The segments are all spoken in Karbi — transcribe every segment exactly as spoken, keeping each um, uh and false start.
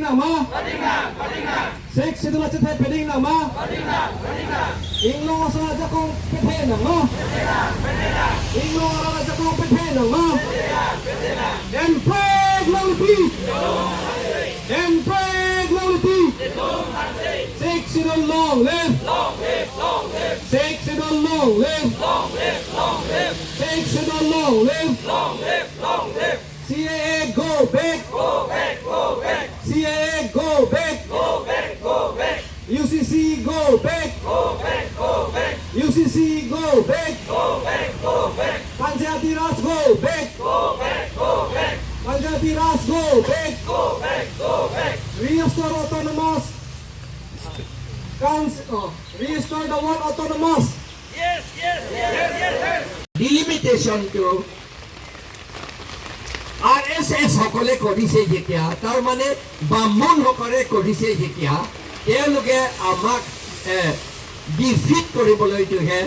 Nangma? Sixth Schedule achethe peding nangma? Inglong aso ajakong peding nangma? Inglong arat ajakong peding nangma? Hemprek longle ti! Hemprek longle ti! Sixth Schedule long live! Sixth Schedule long live! Sixth Schedule long live! C A A go back! Go back! Go back! C A A go back! Go back! Go back! U C C go back! Go back! Go back! U C C go back! Go back! Go back! Panchayati Raj go back! Go back! Go back! Panchayati Raj go back! Go back! Go back! Restore autonomous council, oh, restore the word autonomous. Yes, yes, yes, yes, yes. Delimitation to আৰ এছ এছ সকলে কৰিছে যেতিয়া, তাৰমানে বামুণ সকলে কৰিছে যেতিয়া, তেওঁলোকে আমাক, এ, ডিফিট কৰিবলৈটোহে,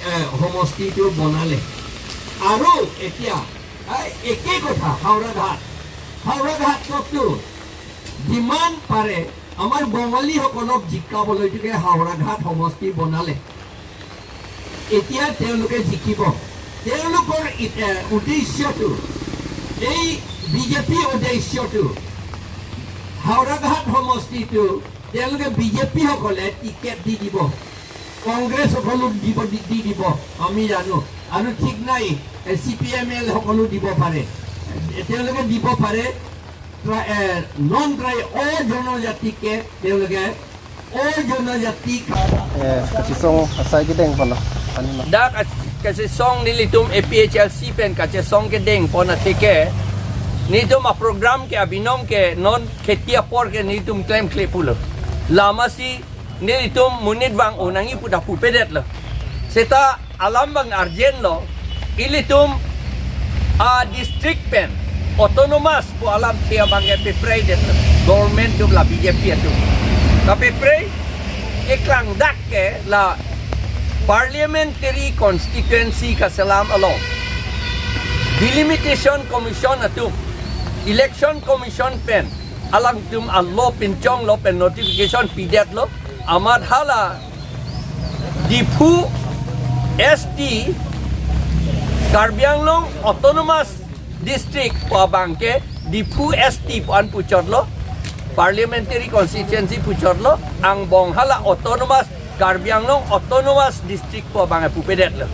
এ, সমষ্টিটো বনালে। আৰু এতিয়া, এ, একে কথা হাওৰাঘাট। হাওৰাঘাটতো যিমান পাৰে আমাৰ বঙালীসকলক জিকাবলৈটোকে হাওৰাঘাট সমষ্টি বনালে। এতিয়া তেওঁলোকে জিকিব। তেওঁলোকৰ ই-, এ, উদ্দেশ্যটো, এই বিজেপি উদ্দেশ্যটো, হাওৰাঘাট সমষ্টিটো তেওঁলোকে বিজেপি সকলে টিকেট দি দিব, কংগ্ৰেছ সকলো দিব, দি, দি দিব, আমি জানো। আৰু ঠিক নাই, এ, চি পি এম এল সকলো দিব পাৰে, এ, তেওঁলোকে দিব পাৰে। ট্ৰাই-, এ, নন ট্ৰাই অল জনজাতিকে তেওঁলোকে অল জনজাতি এ, kachisong asai kedeng pano. Ani ma. Dak as-, kachisong nelitum A P H L C pen kachisong kedeng pon atheke, nelitum a program ke abinong ke non kheti apor ke nelitum klemkle pulo. Lama si nelitum monit vang-o nangji pu ta pupedetlo. Seta alam abang urgent lo, ilitum a district pen autonomous pu alamthe abang ke pepreidetlo. Government atum la B J P atum. Kapeprei keklangdak ke la parliamentary constituency kaselam along Delimitation Commission atum, Election Commission pen alangtum a-law pinchonglo pen notification pidetlo. Amat hala Diphu S T, Karbi Anglong Autonomous District pu abang ke Diphu S T pu an puchotlo, parliamentary constituency puchotlo, angbong hala autonomous, Karbi Anglong Autonomous District pu abang pupedetlo.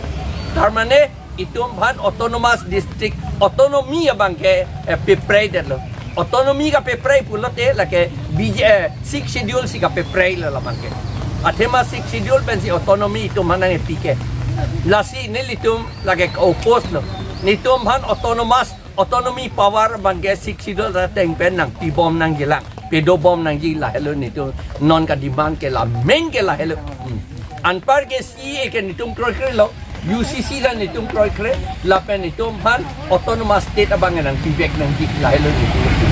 Tarmane itum aphan autonomous district, autonomy abang ke, eh, pepreidetlo. Autonomy kapeprei pulote lake B J, eh, Sixth Schedule si kapepreilo labang ke. Athema Sixth Schedule pensi autonomy itum aphan nangkepi ke. Lasi nelitum lake oppose lo. Nelitum aphan autonomous, autonomy power abang ke Sixth Schedule ateng pen nangpibom nangjilang, pedobom nangji, lahelo nelitum non ka-demand ke, la main ke lahelo. Hmm. Anpar ke C A A ke nelitum kroikrelo, U C C ta nelitum kroikre, lapen nelitum aphan autonomous state abang nangpivek nangji, lahelo nelitum.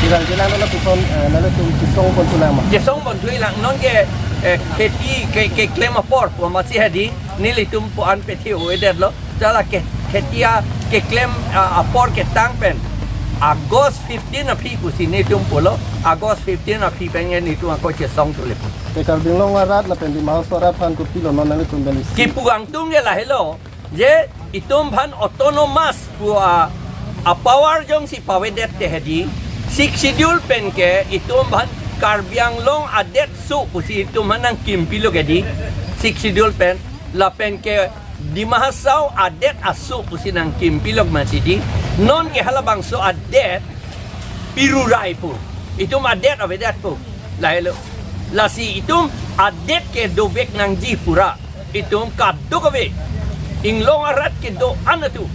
Jilang jilang nalo puson, eh, nalo tum chisong pon tulang ma. Chisong pon tulang non ke, eh, kheti ke, keklem apor pu amatsi hadi, nelitum pu an pethe-o-edetlo. Jala ke kheti akeklem, ah, apor ketang pen August fifteen aphi pusi nelitum pulo, August fifteen aphi pen nelitum ako chesong tule pu. Te Karbi Anglong arat lapen Dima Hasao arat aphan kopilo non nanglitum beli. Kipu angtung ke lahelo, je itum aphan autonomous pu a, a-power jongsi pavedet te hedi, Sixth Schedule pen ke itum aphan Karbi Anglong adet so pusi itum aphan nangkimpilo ke di, Sixth Schedule pen, lapen ke Dima Hasao adet aso pusi nangkimpilok mati di. Non ke halabangso adet pirurai pu. Itum adet avedet pu. Lahelo. Lasi itum adet ke dovek nangji pura. Itum kadokave. Inglong arat kedo-an atum.